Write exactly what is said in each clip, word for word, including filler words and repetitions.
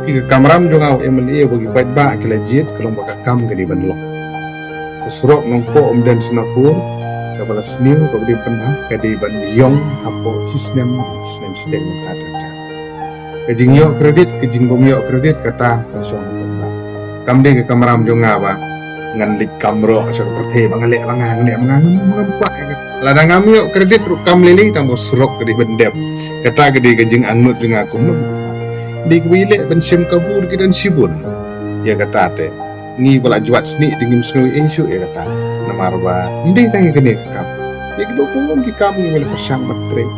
Phi, ka kamram jong nga u M L A, ba ki paidbah ki la jied, ka long ba ka kam ka dei ban long. Ka surok Nongpoh Umden Sonapur, kaba la sniew, kaba dei pynbha, ka dei ban ïong hapoh shisnem, shisnem shisnem mynta mynta. Ka jingïoh credit, ka jingbym ïoh credit, kata ka shong hapoh paidbah. Kam dei ka kamram jong nga ba ngan leit kam roh sha ka pyrthei ba nga leh ba nga, nga leh ba nga, ngam, ngam kwah ïa kata. Lada ngam ïoh credit ruh kam lei lei, tang ba surok ka dei ban dep. Kata ka dei ka jingangnud jong nga kumno. Dei kaba ïaleh ban shim kabu, dei ki don shibun. Ïa kata te, ngi ba la jwat snieh te ngim sngew ei shuh ïa kata. Namar ba ym dei tang ïa kane ka kam. Ïa kiba bun ki kam ngi ba la pyrshang ban trei.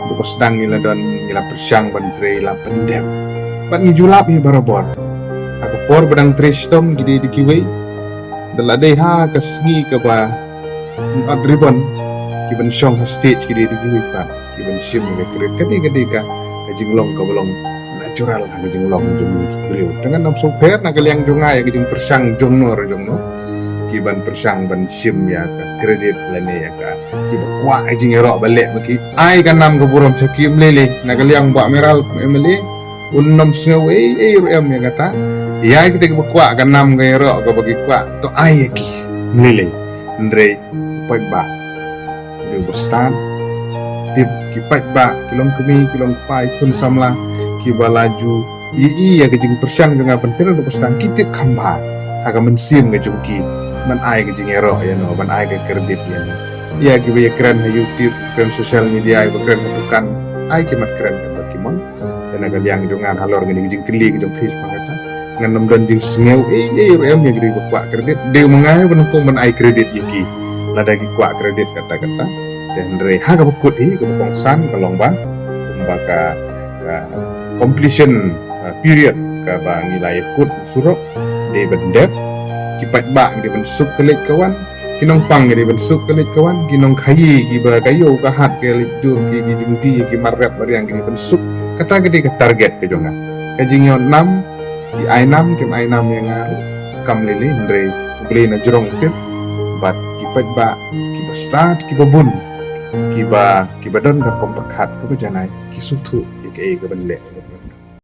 Ba ka sdang ngi la don, ngi la pyrshang ban trei, la pyndep. Bad ngi ju lap hi barabor. Ha ka por ba dang trei shitom ki dei da kiwei. Da la dei ha ka sngi kaba ot ribbon, ki ban shong ha stage ki dei da kiwei pat, ki ban shim ïa ka credit. Kane ka dei ka, ka jinglong kaba long natural ha ka jinglong jong ki briew. Te ngan ym sngewpher na ka liang jong nga ïa ka jingpyrshang jongno re jongno. Ki ban pyrshang ban shim ïa ka credit lane ïa ka, kiba kwah ïa ka jingïaroh ba leh ma ki, ai ka nam ka burom sha ki, ym lei lei. Na ka liang Bah Mayralm M L A, un ym sngew ei ei ruh em ïa kata. Ïa kita kiba kwah ka nam ka ïaroh kaba ki kwah, to ai ïa ki, ym lei lei. Hynrei paidbah, dei ba stad. Tip, ki paidbah, ki long kmie, ki long kpa, ki khun samla, kiba la ju ïohi ïa ka jingpyrshang jong nga ban trei, dei ba stad, ki tip kham bha ha ka mynsiem ka jong ki ban ai ka jingïaroh ïano, ban ai ka credit ïano. Ïa kiba ïakren ha YouTube, kren social media, kiba kren ha dukan, ai ki mat kren kaba ki mon. Te na ka liang jong nga halor kane ka jingkylli ka jong phi shaphang kata, ngan ym don jingsngew ei ei ruh em ïa ki dei ba kwah credit. Dei ma nga hi ba nyngkong ban ai credit ïa ki lada ki kwah credit kata kata. Te hynrei ha kaba kut hi, kaba kongsan ka long ba, kumba ka, ka completion, uh, period kaba ngi la ïakut surok, dei ban dep. Ki paidbah ngi dei ban suk ka leit ka wan, ki nongpang ngi dei ban suk ka leit ka wan, ki nongkhaïi kiba ka ïew ka hat ka leit dur ki, ki jingdie ki mar rep mar riang ngi dei ban suk. Kata ka dei ka target ka jong nga. Ka jingïoh nam, ki ai nam kim ai nam ïa nga ruh kam lei lei, hynrei U Blei na jrong tip. Bad ki paidbah kiba stad, kiba bun, kiba, kiba don ka rukom pyrkhat kaba janai, ki sngewthuh ïa kaei kaban leh.